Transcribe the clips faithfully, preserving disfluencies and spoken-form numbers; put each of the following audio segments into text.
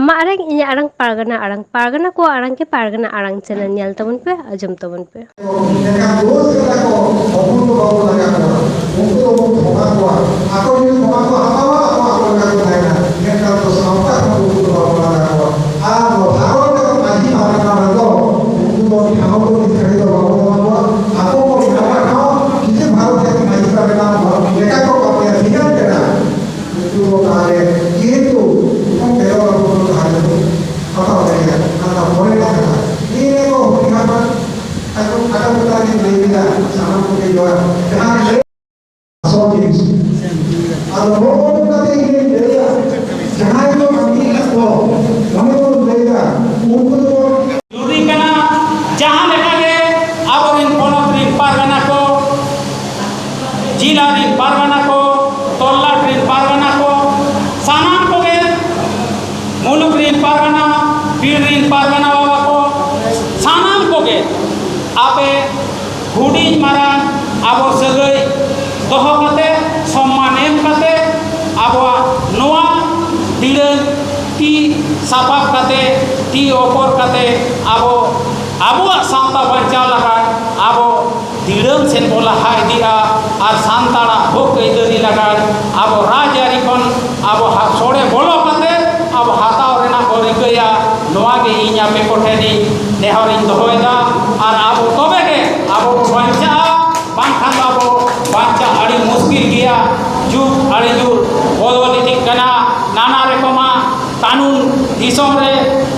ᱟᱢᱟᱜ ᱟᱲᱟᱝ, ᱤᱧᱟᱹᱜ ᱟᱲᱟᱝ, ᱯᱟᱨᱜᱟᱱᱟ ᱟᱲᱟᱝ, ᱯᱟᱨᱜᱟᱱᱟ ᱠᱚᱣᱟᱜ ᱟᱲᱟᱝ ᱜᱮ ᱯᱟᱨᱜᱟᱱᱟ ᱟᱲᱟᱝ ᱪᱮᱱᱮᱞ ᱧᱮᱞ ᱛᱟᱵᱚᱱ ᱯᱮ, ᱟᱸᱡᱚᱢ ᱛᱟᱵᱚᱱ ᱯᱮ᱾ ᱮᱱᱠᱷᱟᱱ ᱫᱳᱥ ᱠᱟᱱᱟ ᱠᱚ, ᱦᱚᱯᱚᱱ ᱫᱚ ᱵᱟᱵᱚᱱ ᱞᱟᱜᱟ ᱠᱚᱣᱟ, ᱩᱱᱠᱩ ᱫᱚᱵᱚᱱ ᱠᱷᱚᱢᱟ ᱠᱚᱣᱟ᱾ ᱟᱠᱚ ᱡᱩᱫᱤ ᱠᱷᱚᱢᱟ ᱠᱚ ᱦᱟᱛᱟᱣᱟ, ᱟᱠᱚ ᱟᱠᱚ ᱞᱮᱠᱟ ᱠᱚ ᱛᱟᱦᱮᱱᱟ᱾ ᱢᱮᱱᱠᱷᱟᱱ ᱫᱚ ᱥᱟᱶᱛᱟ ᱠᱷᱚᱱ ᱩᱱᱠᱩ ᱫᱚ ᱵᱟᱵᱚᱱ ᱞᱟᱜᱟ ᱠᱚᱣᱟ᱾ ᱟᱨ ᱫᱚ ᱵᱷᱟᱨᱚᱛ ᱨᱮᱱ ᱢᱟᱹᱡᱷᱤ ᱯᱟᱨᱜᱟᱱᱟ ᱨᱮᱫᱚ ᱩᱱᱠᱩ ᱫᱚ ᱴᱷᱟᱶ ᱫᱚ ᱱᱤᱛ ᱜᱷᱟᱹᱲᱤᱡ ᱫᱚ ᱵᱟᱵᱚᱱ ᱮᱢᱟ ᱠᱚᱣᱟ᱾ ᱟᱠᱚ ᱠᱚ ᱵᱮᱱᱟᱣᱟ ᱴᱷᱟᱶ, ᱠᱤᱪᱷᱩ ᱵᱷᱟᱨᱚᱛ ᱨᱮᱱ ᱢᱟᱹᱡᱷᱤ ᱯᱟᱨᱜᱟᱱᱟ ᱞᱮᱠᱟ ᱠᱚ ᱠᱟᱹᱢᱤᱭᱟ, ᱵᱷᱤᱱᱟᱹ ᱠᱟᱱᱟ᱾ ᱩᱱᱠᱩ ᱫᱚ ᱛᱟᱦᱚᱞᱮ ᱡᱮᱦᱮᱛᱩ ᱩᱱᱠᱩ ᱠᱷᱚᱱ ᱵᱮᱜᱚᱨ ᱟᱵᱚ ᱫᱚ ᱛᱟᱦᱚᱞᱮ ᱵᱚᱱ ᱦᱟᱛᱟᱣ ᱫᱟᱲᱮᱭᱟᱜᱼᱟ᱾ ᱚᱱᱟ ᱫᱚ ᱯᱚᱨᱮ ᱨᱮᱱᱟᱜ ᱠᱟᱛᱷᱟ᱾ ᱱᱤᱭᱟᱹ ᱠᱚ ᱦᱩᱰᱤᱧ ᱦᱟᱯᱲᱟᱢ ᱟᱠᱚ ᱠᱟᱛᱷᱟ ᱠᱟᱛᱷᱟ ᱛᱮᱧ ᱞᱟᱹᱭ ᱠᱮᱫᱟ, ᱥᱟᱱᱟᱢ ᱠᱚᱜᱮ ᱡᱚᱦᱟᱨ᱾ ᱡᱟᱦᱟᱸ ᱞᱟᱹᱭ ᱟᱥᱚᱞ ᱡᱤᱱᱤᱥ᱾ ᱟᱫᱚ ᱱᱚᱜᱼᱚ ᱱᱚᱝᱠᱟ ᱛᱮ ᱤᱧ ᱞᱟᱹᱭᱟ, ᱡᱟᱦᱟᱸᱭ ᱠᱚ ᱠᱟᱹᱢᱤᱭᱮᱫ ᱠᱚ, ᱢᱚᱱᱮ ᱵᱚᱱ ᱞᱟᱹᱭᱟ, ᱩᱱᱠᱩ ᱫᱚ ᱡᱩᱫᱤ ᱠᱟᱱᱟ, ᱡᱟᱦᱟᱸ ᱞᱮᱠᱟ ᱜᱮ ᱟᱵᱚᱨᱮᱱ ᱯᱚᱱᱚᱛ ᱨᱮᱱ ᱯᱟᱨᱜᱟᱱᱟ ᱠᱚ, ᱡᱤᱞᱟ ᱨᱮᱱ ᱯᱟᱨᱜᱟᱱᱟ ᱠᱚ, ᱛᱚᱞᱞᱟᱴ ᱨᱮᱱ ᱯᱟᱨᱜᱟᱱᱟ ᱠᱚ, ᱥᱟᱱᱟᱢ ᱠᱚᱜᱮ, ᱢᱩᱞᱩᱠ ᱨᱮᱱ ᱯᱟᱨᱜᱟᱱᱟ, ᱵᱤᱨ ᱨᱮᱱ ᱯᱟᱨᱜᱟᱱᱟ ᱵᱟᱵᱟ ᱠᱚ, ᱥᱟᱱᱟᱢ ᱠᱚᱜᱮ ᱟᱯᱮ ᱦᱩᱰᱤᱧ ᱢᱟᱨᱟᱝ ᱟᱵᱚ ᱥᱟᱹᱜᱟᱹᱭ ᱫᱚᱦᱚ ᱠᱟᱛᱮ, ᱥᱚᱢᱢᱟᱱ ᱮᱢ ᱠᱟᱛᱮ, ᱟᱵᱚᱣᱟᱜ ᱱᱚᱣᱟ ᱫᱤᱲᱟᱹᱝ ᱛᱤ ᱥᱟᱯᱟᱵ ᱠᱟᱛᱮ, ᱛᱤ ᱚᱯᱚᱨ ᱠᱟᱛᱮ, ᱟᱵᱚ ᱟᱵᱚᱣᱟᱜ ᱥᱟᱶᱛᱟ ᱵᱟᱧᱪᱟᱣ ᱞᱟᱹᱜᱤᱫ ᱟᱵᱚ ᱫᱤᱲᱟᱹᱝ ᱥᱮᱱ ᱵᱚ ᱞᱟᱦᱟ ᱤᱫᱤᱜᱼᱟ ᱟᱨ ᱥᱟᱱᱛᱟᱲᱟᱜ ᱦᱚᱠ ᱟᱹᱭᱫᱟᱹᱨᱤ ᱞᱟᱹᱜᱤᱫ ᱟᱵᱚ ᱨᱟᱡᱽᱟᱹᱨᱤ ᱠᱷᱚᱱ ᱟᱵᱚ ᱦᱟ-, ᱥᱚᱲᱮ ᱵᱚᱞᱚ ᱠᱟᱛᱮ ᱟᱵᱚ ᱦᱟᱛᱟᱣ ᱨᱮᱱᱟᱜ ᱵᱚ ᱨᱤᱠᱟᱹᱭᱟ᱾ ᱱᱚᱣᱟ ᱜᱮ ᱤᱧ ᱟᱯᱮ ᱠᱚᱴᱷᱮᱱᱤᱧ ᱱᱮᱦᱚᱨᱤᱧ ᱫᱚᱦᱚᱭᱮᱫᱟ᱾ ᱟᱨ ᱟᱵᱚ ᱛᱚᱵᱮ ᱜᱮ ᱟᱵᱚ ᱵᱚ ᱵᱟᱧᱪᱟᱜᱼᱟ, ᱵᱟᱝᱠᱷᱟᱱ ᱫᱚ ᱟᱵᱚ ᱵᱟᱧᱪᱟᱜ ᱟᱹᱰᱤ ᱢᱩᱥᱠᱤᱞ ᱜᱮᱭᱟ᱾ ᱡᱩᱜᱽ ᱟᱹᱰᱤ ᱡᱳᱨ ᱵᱚᱫᱚᱞ ᱤᱫᱤᱜ ᱠᱟᱱᱟ, ᱱᱟᱱᱟ ᱨᱚᱠᱚᱢᱟᱜ ᱠᱟᱹᱱᱩᱱ ᱫᱤᱥᱚᱢ ᱨᱮ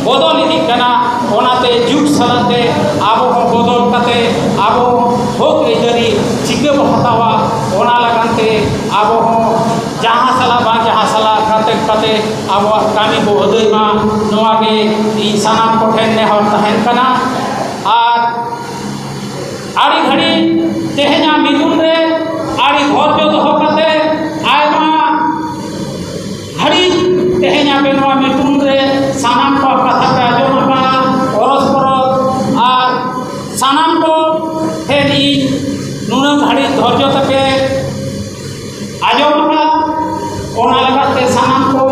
ᱵᱚᱫᱚᱞ ᱤᱫᱤᱜ ᱠᱟᱱᱟ᱾ ᱚᱱᱟᱛᱮ ᱡᱩᱜᱽ ᱥᱟᱞᱟᱜ ᱛᱮ ᱟᱵᱚ ᱦᱚᱸ ᱵᱚᱫᱚᱞ ᱠᱟᱛᱮ ᱟᱵᱚ ᱦᱚᱸ ᱦᱚᱠ ᱟᱹᱭᱫᱟᱹᱨᱤ ᱪᱤᱠᱟᱹ ᱵᱚ ᱦᱟᱛᱟᱣᱟ, ᱚᱱᱟ ᱞᱟᱹᱜᱤᱫ ᱛᱮ ᱟᱵᱚ ᱦᱚᱸ ᱡᱟᱦᱟᱸ ᱥᱟᱞᱟᱜ ᱵᱟᱝ ᱡᱟᱦᱟᱸ ᱥᱟᱞᱟᱜ ᱜᱟᱛᱮ ᱠᱟᱛᱮ ᱟᱵᱚᱣᱟᱜ ᱠᱟᱹᱢᱤ ᱵᱚ ᱟᱹᱫᱟᱹᱭ ᱢᱟ, ᱱᱚᱣᱟ ᱜᱮ ᱤᱧ ᱥᱟᱱᱟᱢ ᱠᱚᱴᱷᱮᱱ ᱱᱮᱦᱚᱨ ᱛᱟᱦᱮᱱ ᱠᱟᱱᱟ᱾ ᱟᱨ ᱟᱹᱰᱤ ᱜᱷᱟᱹᱲᱤᱡ ᱛᱮᱦᱮᱧᱟᱜ ᱢᱤᱫᱩᱱ ᱨᱮ ᱟᱹᱰᱤ ᱫᱷᱳᱨᱡᱚ ᱫᱚᱦᱚ ᱠᱟᱛᱮ ᱟᱭᱢᱟ ᱜᱷᱟᱹᱲᱤᱡ ᱛᱮᱦᱮᱧ ᱟᱯᱮ ᱱᱚᱣᱟ ᱢᱤᱫᱩᱱ ᱨᱮ ᱥᱟᱱᱟᱢ ᱠᱚᱣᱟᱜ ᱠᱟᱛᱷᱟ ᱯᱮ ᱟᱸᱡᱚᱢ ᱟᱠᱟᱫᱼᱟ, ᱯᱚᱨᱚᱥᱯᱚᱨᱚᱥ, ᱟᱨ ᱥᱟᱱᱟᱢ ᱠᱚ ᱴᱷᱮᱱ ᱤᱧ ᱱᱩᱱᱟᱹᱜ ᱜᱷᱟᱹᱲᱤᱡ ᱫᱷᱳᱨᱡᱚ ᱛᱮᱯᱮ ᱟᱸᱡᱚᱢ ᱟᱠᱟᱫᱼᱟ᱾ ᱚᱱᱟ ᱞᱮᱠᱟᱛᱮ ᱥᱟᱱᱟᱢ ᱠᱚ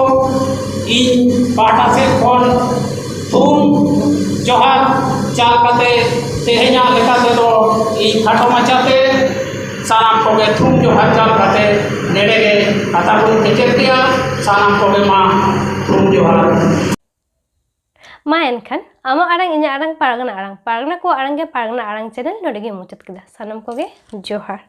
ᱤᱧ ᱯᱟᱦᱴᱟ ᱥᱮᱫ ᱛᱮᱦᱮᱧᱟᱜ ᱞᱮᱠᱟ ᱛᱮᱫᱚ ᱤᱧ ᱠᱷᱟᱴᱚ ᱢᱟᱪᱷᱟᱛᱮ ᱥᱟᱱᱟᱢ ᱠᱚᱜᱮ ᱛᱷᱩᱢ ᱡᱚᱦᱟᱨ ᱪᱟᱞ ᱠᱟᱛᱮ ᱱᱮᱰᱮ ᱜᱮ ᱠᱟᱛᱷᱟ ᱵᱚᱱ ᱠᱮᱪᱮᱫ ᱠᱮᱜᱼᱟ᱾ ᱥᱟᱱᱟᱢ ᱠᱚᱜᱮ ᱢᱟ ᱛᱷᱩᱢ ᱡᱚᱦᱟᱨ᱾ ᱢᱟ ᱮᱱᱠᱷᱟᱱ ᱟᱢᱟᱜ ᱟᱲᱟᱝ ᱤᱧᱟᱹᱜ ᱟᱲᱟᱝ ᱯᱟᱨᱜᱟᱱᱟ ᱟᱲᱟᱝ ᱯᱟᱨᱜᱟᱱᱟ ᱠᱚᱣᱟᱜ ᱟᱲᱟᱝ ᱜᱮ ᱯᱟᱨᱜᱟᱱᱟ ᱟᱲᱟᱝ ᱪᱮᱱᱮᱞ ᱱᱚᱰᱮ ᱜᱮ ᱢᱩᱪᱟᱹᱫ ᱠᱮᱫᱟ᱾ ᱥᱟᱱᱟᱢ ᱠᱚᱜᱮ ᱡᱚᱦᱟᱨ᱾